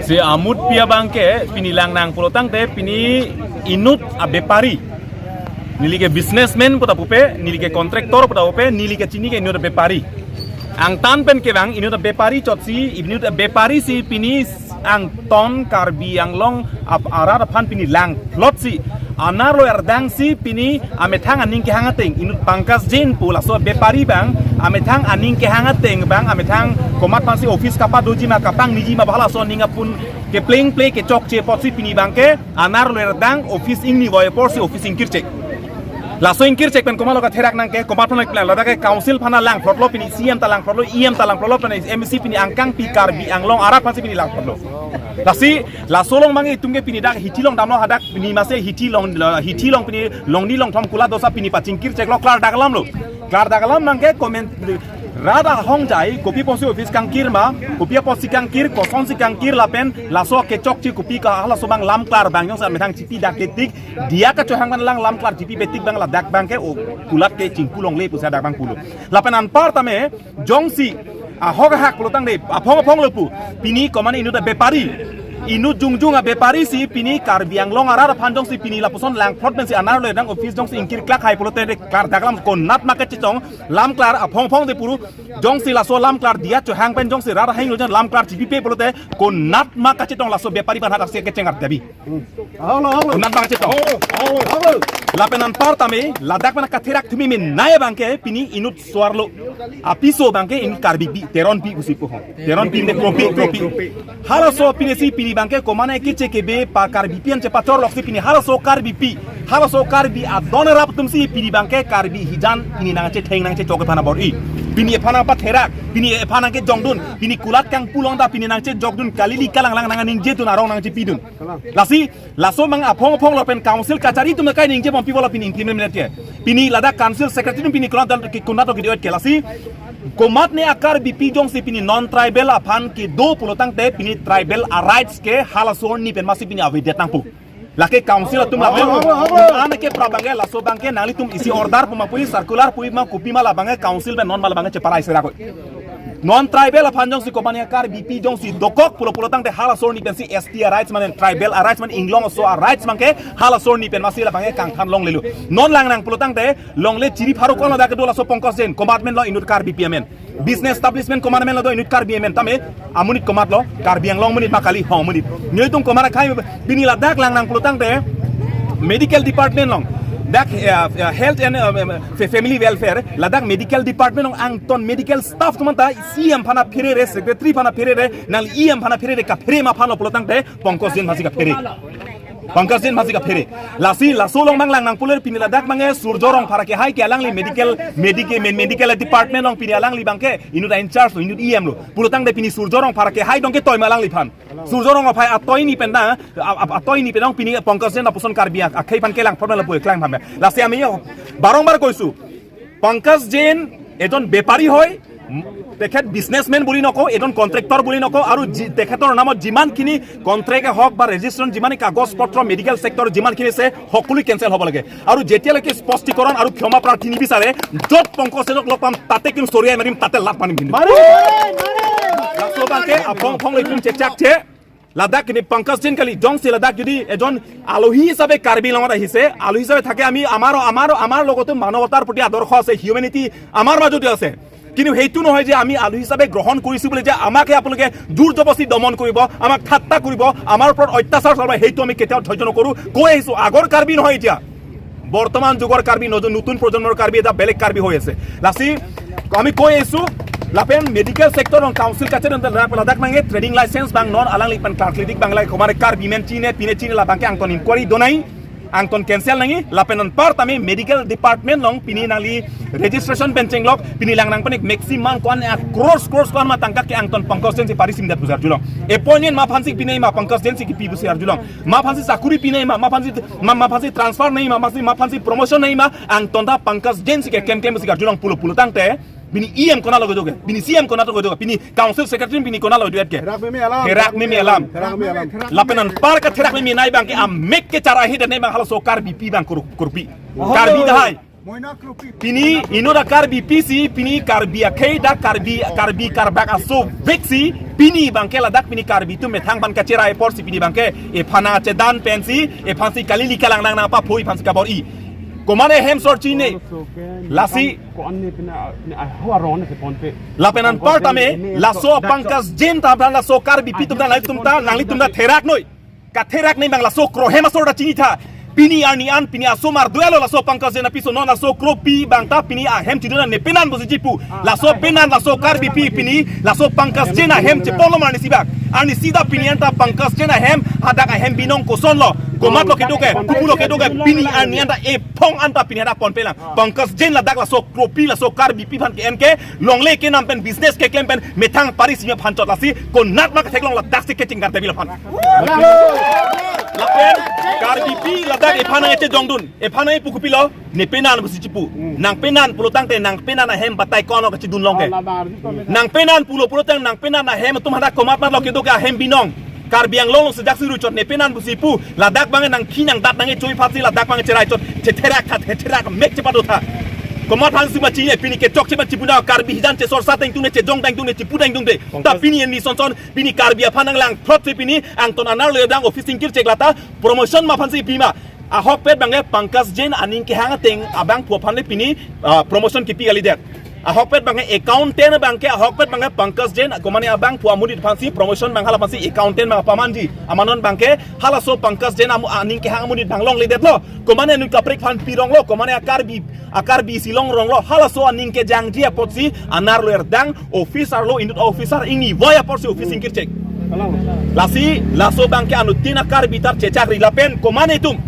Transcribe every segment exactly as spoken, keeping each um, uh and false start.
Si amut pi abangke pini lang nang pulo tangte pini inut abepari. Neli ke businessman pu ta pupe, neli ke contractor pu ta pupe, neli ke chini ke inut abepari. Angtan pen kevang inut abepari chotsi, inut abepari si pini angton Karbi Anglong ap arat aphan pini lang plot si. Anerlo erdang si pini amethang aning kehang ateng, inut Pankaj Jain pu laso bepari abang, amethang aning kehang ateng abang, amethang komat aphan si office kapadoji ma kapangniji ma ba halaso aning apun keplengple kechokche apotsi pini abangke anerlo erdang office ingni voi apor si office ingkirchek. Laso ingkirchek pen komatlo katherak nangke, komat aphan lang, ladak ke council aphan lang plotlo, pini C M ta lang plotlo, E M ta lang plotlo, pini M C pini angkang pi Karbi Anglong arat aphan si pini lang plotlo. Lasi laso along abang itum ke pini dak hithi long damlo, hadak pini masi hithi long, hithi long pini longni longthom kulat dosa pini pachingkircheklo, klardak alamlo. Klardak alam abangke comment rat ahongjai, kopi apotsi office kangkir ma, kopi apotsi kangkir, kosonsi kangkir lapen laso kechokche kopi ke halaso abang lam klar abang jongsi amethang chipidak ketik, diya kachohang abang lang lam klar chipipetik abang ladak abangke o kulat ke chingpu longle pusi dak abang pulo. Lapen anpar tame jongsi ahok ahak pulo tangte aphong aphong lo pu, pini komat inut abepari, inut jongjong abepari si pini Karbi Anglong arat aphan jongsi pini lapuson lang plot pensi anerlo erdang office jongsi ingkir klak hai pulote klardak alam konat ma kachetong, lam klar aphong aphong de puru, jongsi laso lam klar diya chohang pen jongsi rat aheng lo jong lam klar chipipe pulote konat ma kachetong laso bepari aphan hadak si kecheng ardabi. Halo, halo. Konat ma kachetong. Halo, halo. Lapen anpar tame ladak pen katherak thumi menei abangke pini inut suarlo. Apiso abangke inut Karbipi, Teronpi pusi puho. Teronpi de Kropi, Kropi. Halaso pini si pini abangke komat ne keche kebe pa Karbipi an chepachorlok si pini halaso Karbipi, halaso Karbi adon arap atum si pini abangke Karbi hijan pini nangchetheng nangchechok aphan abor-i. Pini aphan nangpatherak, pini aphan nangkejongdun, pini kulat kangpu long ta pini nangchejokdun, kalili kalanglang nangningjedun, arong nangchepidun. Lasi laso abang aphong aphong lapen council kachari atum kai ningjebom pi bola pini implement ke. Pini ladak council secretary atum pini konat dal ke konat ke diot ke lasi. Komat ne a Karbipi jongsi pini non tribal aphan kedo pulo tangte pini tribal a rights ke halaso arni pen masi pini avedet nangpo. Lake council atum lapen ane ke pra abangke laso abangke nanglitum isi order pu ma pu circular pu ma kopi ma la abangke council pen non ma la abangke cheparai serakoi. Non tribal aphan jongsi komat ne a Karbipi jongsi dokok pulo pulo tangte halaso arni pensi S T a rights mane tribal a rights mane inglong aso a rights mangke halaso arni pen masi la abangke kangthan longlelo. Non lang nang pulo tangte longle chiri pharo kono dak do laso Pankaj Jain, komat menlo inut Karbipi amen. Business establishment komat menlo do inut Karbi amen tame amonit komatlo, Karbi Anglong amonit ma kali ho amonit. Nelitum komat akhai pini ladak lang nang pulo tangte medical department along dak eh, eh, health and eh, eh, fa- family welfare ladak medical department along angton medical staff atum anta C M aphan apherere, secretary aphan apherere, nang E M aphan apherere kaphere ma aphanlo pulo tangte Pankaj Jain aphansi kaphere. Pankaj Jain aphansi kaphere. Lasi laso along abang lang nang pulo pini ladak abangke Surjya Rongphar kehai ke alangli medical medical medical department along pini alangli abangke inut a in charge lo, inut E M lo. Pulo tangte pini Surjya Rongphar kehai dong ketoi ma alangliphan. Surjya Rongphar atoi ni pen na a- a- atoi ni pen dong pini Pankaj Jain lapuson Karbi ak- akhei aphan kelang aphan lapu kelang aphan. Lasi ami yo barongbar koisu, Pankaj Jain এজন বেপাৰী হয়, তেখেত বিজনেছমেন বুলি নকওঁ, এজন কণ্ট্ৰেক্টৰ বুলি নকওঁ, আৰু যি- তেখেতৰ নামত যিমানখিনি কণ্ট্ৰেক্টে হওক বা ৰেজিষ্ট্ৰেশ্যন যিমানে কাগজ পত্ৰ মেডিকেল ছেক্টৰ যিমানখিনি আছে সকলো কেঞ্চেল হ'ব লাগে। আৰু যেতিয়ালৈকে স্পষ্টীকৰণ আৰু ক্ষমা প্ৰাৰ্থী নিবিচাৰে, য'ত পংকজ চেনক লগ পাম তাতে কিন্তু চৰিয়াই মাৰিম, তাতে লাত মাৰিম কিন্তু। Laso abangke aphong aphong itum chechakche. Ladak kini Pankaj Jain kali, jongsi ladak jodi ejon alohi hisabe Karbi Anglongot ahise, alohi hisabe থাকে, আমি আমাৰ আমাৰ আমাৰ লগতো মানৱতাৰ প্ৰতি আদৰ্শ আছে, হিউমেনিটি আমাৰ মাজতো আছে। কিন্তু সেইটো নহয় যে আমি আলহী হিচাপে গ্ৰহণ কৰিছো বুলি যে আমাকে আপোনালোকে জোৰ জবৰদস্তি দমন কৰিব, আমাক ঠাট্টা কৰিব, আমাৰ ওপৰত অত্যাচাৰ চলাব, সেইটো আমি কেতিয়াও সহ্য নকৰো। কৈ আহিছো, আগৰ কাৰ্বি নহয় এতিয়া, বৰ্তমান যুগৰ কাৰ্বি, নতুন নতুন প্ৰজন্মৰ কাৰ্বি, এটা বেলেগ কাৰ্বি হৈ আছে। লাচি আমি কৈ আহিছো, lapen medical sector along council kacharli ladak nangji training license abang non alangliphan klarkledik abang, like, komat ne Karbi men chini pine chini labangke angton inquiry donai, angton cancel nangji, lapen anpar tame medical department along pini nangli registration pen chenglok, pini lang nangpanik maximum ko-an a crores crores ko-an ma tangka ke angton Pankaj Jain si parisim det pu arjulong. Appointment ma aphansi pinei ma Pankaj Jain si kipi pusi arjulong. Ma aphansi sakuri pinei ma, ma aphansi ma, ma aphansi transfer nangji ma, ma aphansi, ma aphansi promotion nangji ma, angton ta Pankaj Jain si keklem klem pusi arjulong pulo pulo tangte, bini E M konatlo kedo ke, bini C M konatlo kedo ke, bini council secretary bini konatlo kedo ke. Therak meme alam. Therak meme alam. Therak meme alam. Lapen anpar katherak meme nai abangke amek kechar ahi dan nai abang halaso Karbipi abang kur-, kurpi. Karbi dahai. Pini inut a Karbipi si, pini Karbi akhei dak Karbi, Karbi Karbak aso vek si, pini abangke ladak pini Karbi atum methang aphan kacherai apor si pini abangke ephan nangchedan pen si, ephan si kali lika lang nang nangpapho ephan si kabor-i. Komat ahem sor chini. Lasi. Lapen anparta me, laso Pankaj Jain ta aphan laso Karbipi atum ta nanglitum ta, nanglitum ta therak noi. Katherak noi abang laso krohem asor ta chinitha. Pini arni an, pini asomar duelo laso Pankaj Jain apiso non laso kropi abang ta pini ahem chidun ne penan pusi chipu. Laso penan laso Karbipi pini, laso Pankaj Jain ahem chepolo arnisi abang. Arnisi ta pini anta Pankaj Jain ahem, hadak ahem binong kosonlo. Komatlo kedo ke, kopulo kedo ke, pini arni anta ephong anta pini hadak ponpelang. Pankaj Jain ladak laso kropi laso Karbipi aphan ke-en ke, longle kenam pen business keklem pen methang pari sima aphan chot lasi, konat ma ketheklong ladak si kechingkar tebil aphan. Lapen, Karbipi ladak ephan nangchejongdun, ephan nangpu kopilo, ne penan pusi chipu. Nang penan pulo tangte, nang penan ahem batai kono kachidun long ke. Nang penan pulo pulo tang, nang penan ahem atum hadak komat matlo kedo ke ahem binong. Karbi Anglong along sejak si ruchot ne penan pusi pu, ladak abang nangkhi nangdat nangchoi aphan si ladak abang cherai chot, chetherak tha, chetherak mek chepado tha. Komat aphan suma chini pini kechokche abang chipu na Karbi hijan chesor sa tengtung ne chejong tengtung ne chipu tengtung de. Ta pini arni son son, pini Karbi aphan nanglang phrot si pini angton anar le dang office ingkir chek lata, promotion ma aphan si pima. Ahokpet abangke Pankaj Jain aning kehang ateng abangphu aphan le pini, ah, promotion kipi kalidet. Ahokpet abangke accountant abangke, ahokpet abangke Pankaj Jain, komane abangphu amonit aphan si promotion abang hala aphan si accountant abang pamanji. Amanon abangke halaso Pankaj Jain amu-, aning kehang amonit abang longledetlo. Komane anut kaprek aphan pironglo, komane a Karbi, a Karbi si longronglo. Halaso aning kejangji apot si anar lo erdang, office arlo inut officer ingni voi apor si office ingkir chek. Lasi, laso abangke anuttin a Karbi ta chechakri lapen komane atum.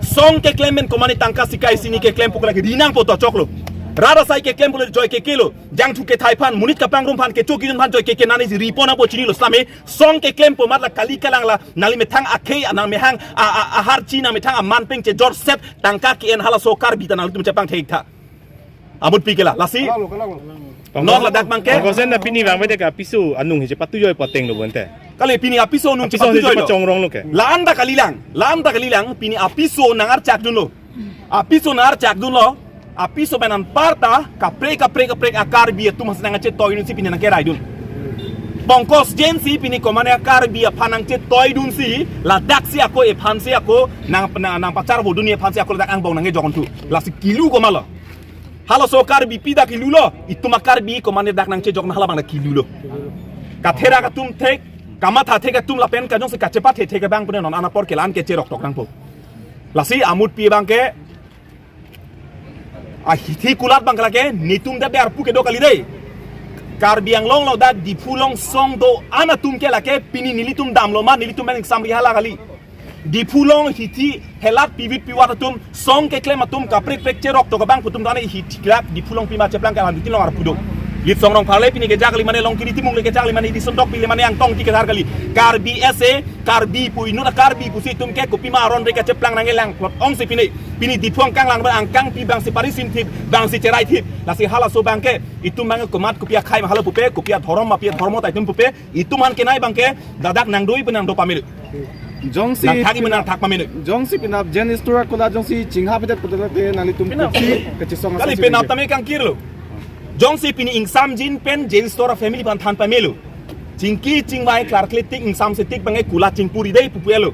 Song keklem pen komane tangka sikai sini keklem pu ke lake ri nangpo to choklo. Rat asai keklem pu le joi kekelo. Jangthu kethai aphan, monit kapangrum aphan, kecho kidun aphan joi keke nani si ri pon apo chinilo sitame. Song keklem pu amat la kali kalang la, nangli methang akhei, nang mehang, a, a, aharchi nang methang aman peng chejor set, tangka ke-en halaso Karbi ta nanglitum chepangthek tha. Amut pi ke la, lasi. Kalang lo, kalang lo. Non ladak abangke. Pankaj Jain ta pini abang bede ke apiso anung hi chepatu joi pateng lo bonte. Kali pini apiso anung apiso chepatu joi lo. Chepachongrong lo ke. La-an ta kalilang, la-an ta kalilang, pini apiso nangarchakdunlo. Apiso nangarchakdunlo. Apiso pen anparta, kaprek, kaprek, kaprek a Karbi atum aphan si nangchetoidun si pini nangkeraidun. Pankaj Jain si pini komane a Karbi aphan nangchetoidun si, ladak si ako ephan si ako, nang, nang, nangpacharvodun aphan si ako ladak angbong nangkejok-un thu. Lasi kilu komatlo. Halaso Karbipi ta kilulo, itum a Karbi komane dak nangchejok na hala abang ta kilulo. Katherak atum thek, kamatha thek atum lapen kajongsi kachepathe thek abang pu ne non an apor ke la-an ke cherok tok nangpo. Lasi amut pi abangke, ahithi kulat abangke lake, netum ta der pu kedo kali dei. Karbi Anglong lo dak Diphu along song do-an atum ke lake, pini nelitum damlo ma, nelitum pen exam ri hala kali. Diphu along hithi helat pivit pivat atum, song keklem atum, kaprek prek cherok tok abangphu atum tane hithi klak Diphu along pima cheplang ke alam bitin along arpu do. Litsong Rongphar le pini kejak kali mane, Longkiri Timung le kejak kali mane, Dison Tokbi le mane, Angtong ti kethar kali. Karbi ese, Karbi pu inut a Karbi pusi itum ke kopima aron re kacheplang nangkelang plot ong si pini. Pini Diphu angkang lang angkangpi abang si parisim thip, abang si cherai thip. Lasi halaso abangke, itum abang komat kopi akhei ma hala pupe, kopi adhorom ma pi adhorom ta itum pupe, itum aphan kenai abangke, ladak nangdui pen nangdo pamelo. Jongsi nangthak i pina-, menang thak pamelo. Jongsi penap Jain Store a kulat jongsi chingha pedet pedet te nanglitum penap. Kopsi kachesong kali asai penap sini tame kangkirlo. Jongsi pini ingsamjin pen Jain Store a family aphan than pamelo. Chingki chingvai klarkle tik ingsamse tik abangke kulat chingpuri dei pupuelo.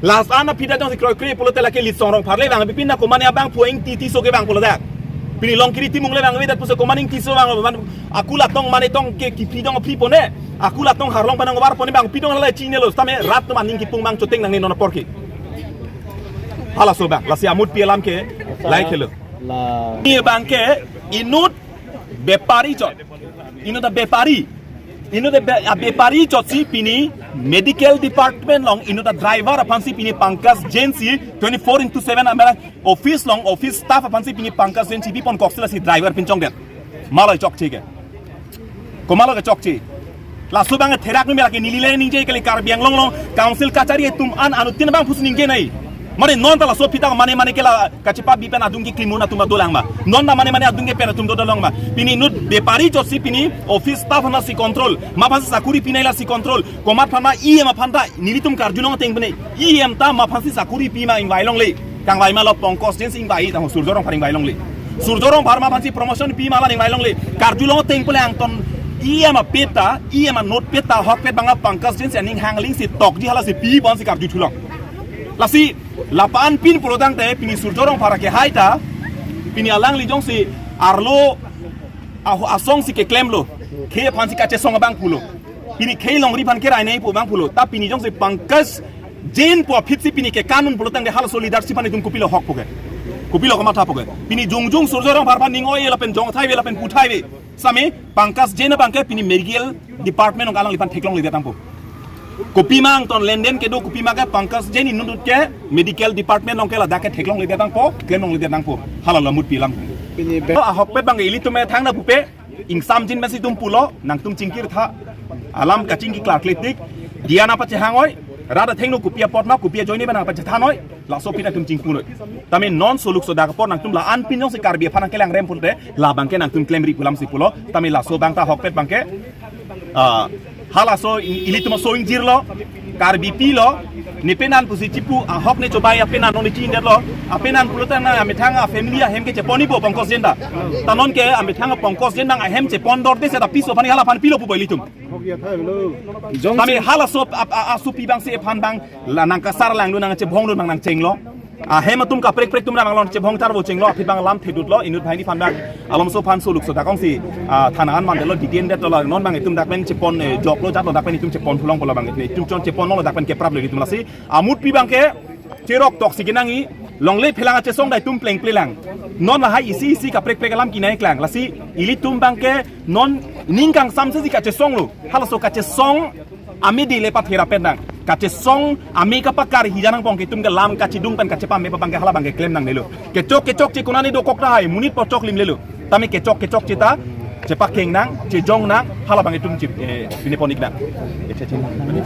Last an aphi ta jongsi kroikre pulote lake Litsong Rongphar le abang pipin na komane abangphu ingti tiso ke abang pulo dak. Pini Longkiri Timung le abang avedet pusi komane ingtiso abang lo, man akulat tong mane tong ke kiphi tong aphi pone. Akulat tong harlong panang war pone abang pidong hala chinilo sitame rat atum aning kipung abang choteng nangne non apor ke. Halaso abang, lasi amut pi alam ke, lai kelo. La. Ni abangke, inut bepari chot. Inut a bepari. Inut a be-, a bepari chot si pini medical department along inut a driver aphan si pini Pankaj Jain si twenty-four into seven amera office along office staff aphan si pini Pankaj Jain si bipon kok si lasi driver pinchongdet. Malo chokche ke. Komatlo kechokche. Laso abang therak mi lake neli le ningje kali Karbi Anglong along council kachari atum an anuttin abangphu si ningje nai. Mane non ta laso aphi ta mane mane ke la kachepabi pen adung keklimun atum dolang ma. Non ta mane mane adung kepen atum dolang ma. Pini inut bepari chot si pini office staff aphan si control. Ma aphan si sakuri pinai lasi control. Komat aphan ma E M aphan ta nelitum karjulong ateng pene. E M ta ma aphan si sakuri pima ingvai longle. Tangvai ma lo Pankaj Jain si ingvai, tang Surjya Rongphar ingvai longle. Surjya Rongphar ma aphansi promotion pi ma la ingvai longle. Karjulong ateng pule angton E M a peta, E M a note peta, ahokpet abang Pankaj Jain si aning hangling si tokji hala si pi bon si karju thulong. Lasi, lapu-an pin pulotangte pini Surjya Rongphar akehai ta, pini alangli jongsi arlo aho asong si keklemlo, khei aphansi kachesong abang pulo. Pini khei longri aphan kerai nangji pu abang pulo. Ta pini jongsi Pankaj Jain pu aphi si pini kekan un pulotangte halaso leadership aphan itum kopilo hok po ke. Kopilo kamatha po ke. Pini jongjong Surjya Rongphar aphan ning oi lapen jong thai ave lapen pu thai ave. Same Pankaj Jain abang ke pini medical department along alangliphan theklongledet nangpo. Kopima angton lenden kedo, kopima ke Pankaj Jain inut ke medical department along ke ladak ke theklongledet nangpo, klemlongledet nangpo. Hala lamut pilang. Pini be- Ahokpet abang ke ilitum ethang na pupe, ingsamjin mesi itum pulo, nangtum chingkir tha. Alam kachingki klarkletik, diya nangpachehang oi, rat athengno kopi apot ma, kopi ajoine ma nangpachethan oi, laso aphi nangtum chingpun oi. Tame non soluk sodak apot nangtum la-an pin jongsi Karbi aphan nangkelang rem pulote, labang ke nangtum klemri pu alam si pulo, tame laso abang ta ahokpet abang ke, ah, halaso i-, ilitum aso ingjirlo, Karbipi lo, ne penan pusi chipu, ahok ne chobai apenan non ne chindetlo, apenan pulotangte amethang a family ahem ke chepon-ipo Pankaj Jain ta. Ta non ke amethang Pankaj Jain abang ahem chepondorde seta piso aphan hala aphan pilo pu ba ilitum. Jong- Tame halaso ap-, a-, asopi abang si ephan abang la nangkasar langlo, nangchebhonglo, nang nangchenglo. Ahem atum kaprek prek atum abang along chebhong tarvo chenglo, aphi abang lam thedutlo, inut banghini aphan abang alomso aphan soluk sodak ong si, ah, thana an mandetlo, didien detlo, non abang itum dak pen chepon, eh, joklo jatlo, dak pen itum chepon thulong pulo abang, itum chon chepon longlo dak pen kepraplo ilitum lasi. Amutpi abang ke cherok tok si kenangji, longle phelang achesong ta itum plengple lang. Non lahai isi isi kaprek prek alam kinai klang. Lasi ilitum abang ke non ning kangsam si kachesonglo. Halaso kachesong amidi le pathera pen nang. Kachesong ami kapakar hijan nangpong ke itum ke lam kachidung pen kachepame abang ke hala abang ke klem nangnelo. Kechok kechokche konane dokok tahai, monit pu choklim lelo. Tame kechok kechokche ta chepakeng nang, chejong nang, hala abang itum chip, eh, pine pon-ik nang.